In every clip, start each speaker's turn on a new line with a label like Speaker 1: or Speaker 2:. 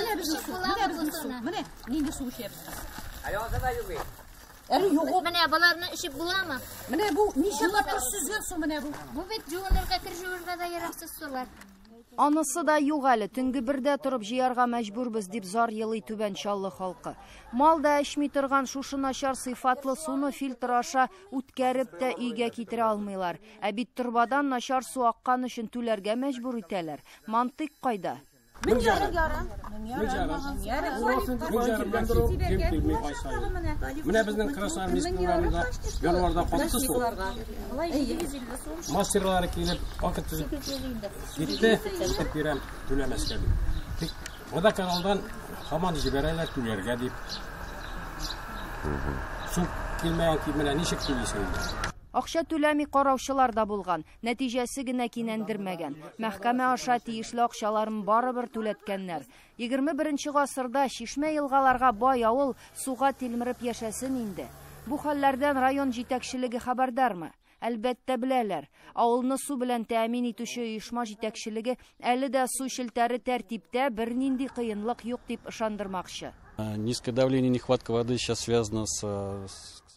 Speaker 1: Менә безнең су, менә безнең су. Менә нинди су эчәбез. Әле юк ул.
Speaker 2: Менә боларны эчеп буламы?
Speaker 1: Менә бу ничә тапкыр сөзгән су менә бу.
Speaker 2: Бу бит жуынырга, кер жуырга да яраксыз сулар.
Speaker 3: Анысы да юк әле, төнге бердә торып җыярга мәҗбүрбез, дип зар елый Түбән Чаллы халкы. Мал да эчми торган шушы начар сыйфатлы суны фильтр аша үткәреп тә өйгә китерә алмыйлар. Ә бит торбадан начар су аккан өчен түләргә мәҗбүр итәләр. Мантыйк кайда?
Speaker 1: 1500.
Speaker 4: Менә безнең Красноармейск урамында январда катты су. Мастерлары килеп, акт төзеп китте, әйтеп бирәм, түләмәскә дип. Тик водоканалдан һаман җибәрәләр түләргә дип. Су килмәгән ки, менә ничек түлисең инде?
Speaker 3: Акча түләми караучылар да булган, нәтиҗәсе генә кинәндермәгән. Мәхкәмә аша тиешле акчаларын барыбер түләткәннәр. 21 гасырда чишмә елгаларга бай авыл суга тилмереп яшәсен инде. Бу хәлләрдән район җитәкчелеге хәбәрдармы? Әлбәттә беләләр. Авылны су белән тәэмин итүче оешма җитәкчелеге әле дә су челтәре тәртиптә, бернинди кыенлык юк дип ышандырмакчы.
Speaker 5: Низкое давление, нехватка воды сейчас связана с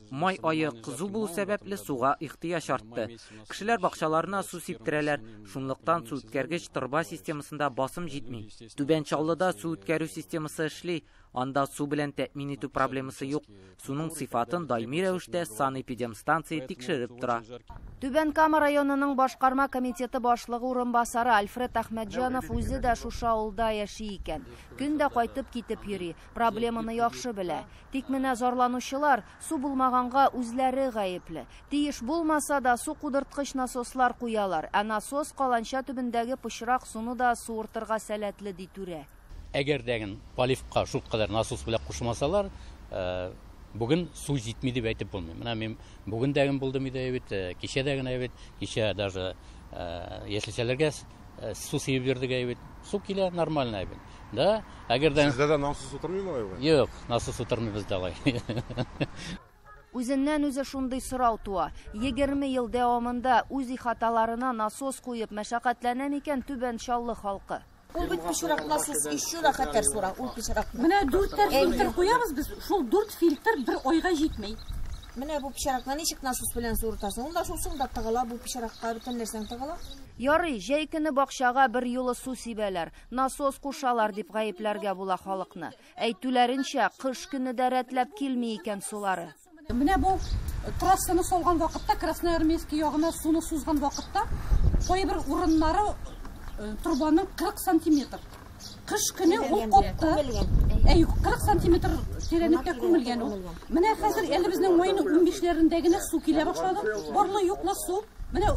Speaker 6: Май ае кызу булу сәбәпле суга ихтыяҗ артты. Кешеләр бакчаларына су сиптерәләр. Шунлыктан су үткәргеч торба системасында басым җитми. Түбән Чаллыда су үткәрү системасы эшли. Анда су белән тәэмин итү проблемасы юк. Суның сыйфатын даими рәвештә санэпидемстанция тикшереп тора.
Speaker 3: Түбән Кама районының башкарма комитеты башлыгы урынбасары Альфред Әхмәтҗанов үзе дә шушы авылда яши икән. Көн дә кайтып китеп йөри, проблеманы яхшы белә. Тик менә зарланучылар су булмаганга үзләре гаепле. Тиеш булмаса да су кудырткыч насослар куялар, ә насос каланча төбендәге пычрак суны да суыртырга сәләтле, ди түрә.
Speaker 7: Әгәр дә поливка шул кадәр насос белән кушмасалар, бүген су җитми дип әйтеп булмый. Менә мин бүген дә булдым иде бит, кичә дә генә бит, кичә даже яшелчәләргә су сибеп йөрдек бит. Су килә нормально бит. Да, әгәр дә
Speaker 8: Сездә дә насос утырмыймы алай?
Speaker 7: Юк, насос утырмый бездә алай.
Speaker 3: Үзеннән үзе шундый сорау туа. 20 ел дәвамында үз ихаталарына насос куеп мәшәкатьләнә микән Түбән Чаллы халкы?
Speaker 9: Ул бит пычрак насос, еще да хәтәр сура, ул пычрак.
Speaker 1: Менә 4 фильтр куябыз без, шул 4 фильтр бер айга җитми.
Speaker 9: Менә бу пычракны ничек насос белән суыртасың? Ул да шул суда тыгыла, бу пычракка бөтен нәрсәң тыгыла.
Speaker 3: Ярый, җәй көне бакчага бер юлы су сибәләр, насос кушалар дип гаепләргә була халыкны. Әйтүләренчә, кыш көне дә рәтләп килми икән сулары.
Speaker 1: Менә бу трассаны салган вакытта, Красноармейский ягына суны сузган вакытта, кайбер урыннары торбаның 40 сантиметр. Кыш көне ул капты. Әй, 40 сантиметр тирәнлектә күмелгән ул. Менә хәзер әле безнең майның 15-ләрендә генә су килә башлады. Барлы юклы су. Менә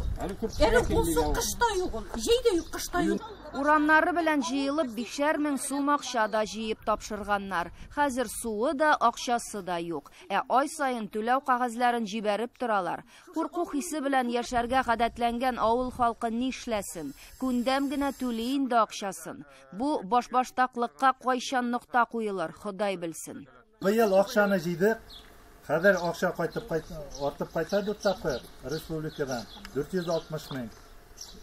Speaker 1: әле ул су кышта юк ул. Җәй дә юк, кышта юк.
Speaker 3: Урамнары белән җыелып 5000 сум акча да җыеп тапшырганнар. Хәзер суы да, акчасы да юк. Ә ай саен түләү кәгазьләрен җибәреп торалар. Курку хисе белән яшәргә гадәтләнгән авыл халкы нишләсен? Күндәм генә түли инде акчасын. Бу башбаштаклыкка кайчан нокта куелыр, Ходай белсен.
Speaker 10: Быел акчаны җыйдык. Хәзер акча кайтып артып кайта дүрт тапкыр республикадан 460 мең.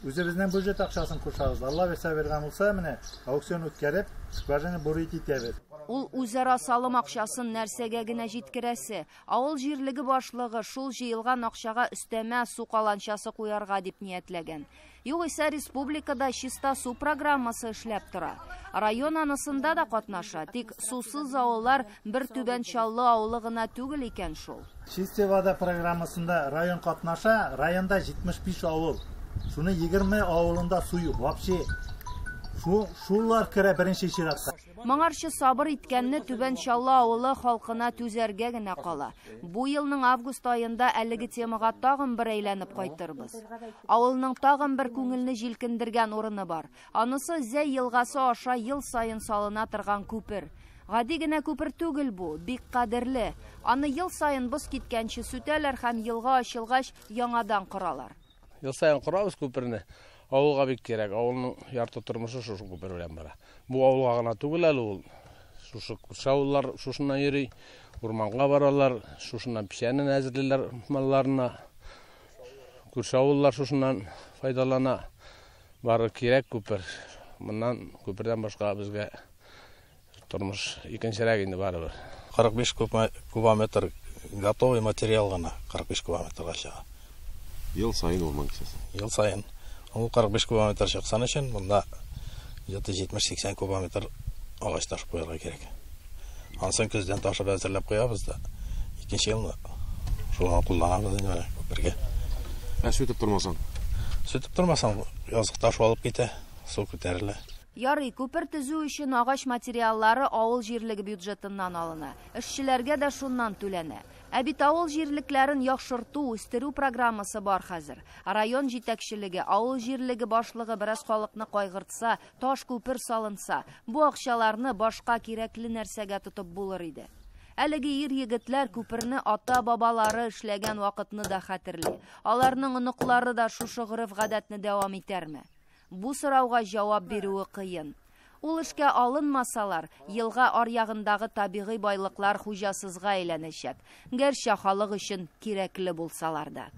Speaker 10: Үзебезнең бюджет акчасын кушабыз. Алла бирсә биргән булса, менә аукцион үткәреп, скважина бурить итәбез.
Speaker 3: Ул үзара салым акчасын нәрсәгә генә җиткерәсе? Авыл җирлеге башлыгы шул җыелган акчага өстәмә су каланчасы куярга дип ниятләгән. Югыйсә республикада чиста су программасы эшләп тора. Район анысында да катнаша, тик сусыз авыллар бер Түбән Чаллы авылы гына түгел икән шул.
Speaker 10: Чистая вода программасында район катнаша, районда 75 авыл. Шуны 20 авылында су юк. Вообще шулар керә беренче чиратта.
Speaker 3: Моңарчы сабыр иткәнне Түбән Чаллы авылы халкына түзәргә генә кала. Бу елның август аенда әлеге темага тагын бер әйләнеп кайтырбыз. Авылның тагын бер күңелне җилкендергән урыны бар. Анысы Зәй елгасы аша ел саен салына торган күпер. Гади генә күпер түгел бу, бик кадерле. Аны ел саен боз киткәнче сүтәләр һәм елга ачылгач яңадан коралар.
Speaker 4: Ел саен корабыз күперне. Авылга бик кирәк. Авылның ярты тормышы шушы күпер белән бара. Бу авылга гына түгел әле ул. Шушы күрше авыллар шушыннан йөри, урманга баралар, шушыннан печәнен әзерлиләр малларына. Күрше авыллар шушыннан файдалана. Бары кирәк күпер. Моннан күпердән башка безгә Тормыш икенчерәк инде барыбер.
Speaker 8: 45 кубометр готовый материал гына 45 кубометрга чыга.
Speaker 11: Ел саен урман кисәсең.
Speaker 8: Ел саен. Ул 45 кубометр чыксан өчен монда где-то 70-80 кубометр агач ташып куярга кирәк. Ансын көздән ташып әзерләп куябыз да, икенче елны шуны кулланабыз инде менә күпергә.
Speaker 11: Ә сүтеп тормасаң?
Speaker 8: Сүтеп тормасаң, язык таш алып китә, су күтәрелә.
Speaker 3: Ярый, күпер төзү өчен агач материаллары авыл җирлеге бюджетыннан алына. Эшчеләргә дә шуннан түләнә. Ә бит авыл җирлекләрен яхшырту, үстерү программасы бар хәзер. Район җитәкчелеге, авыл җирлеге башлыгы бераз халыкны кайгыртса, таш күпер салынса, бу акчаларны башка кирәкле нәрсәгә тотып булыр иде. Әлеге ир егетләр күперне ата-бабалары эшләгән вакытны да хәтерли. Аларның оныклары да шушы гореф-гадәтне дәвам итәрме? Бу сорауга җавап бирүе кыен. Ул эшкә алынмасалар, елга аръягындагы табигый байлыклар хуҗасызга әйләнәчәк. Гәрчә халык өчен кирәкле булсалар да.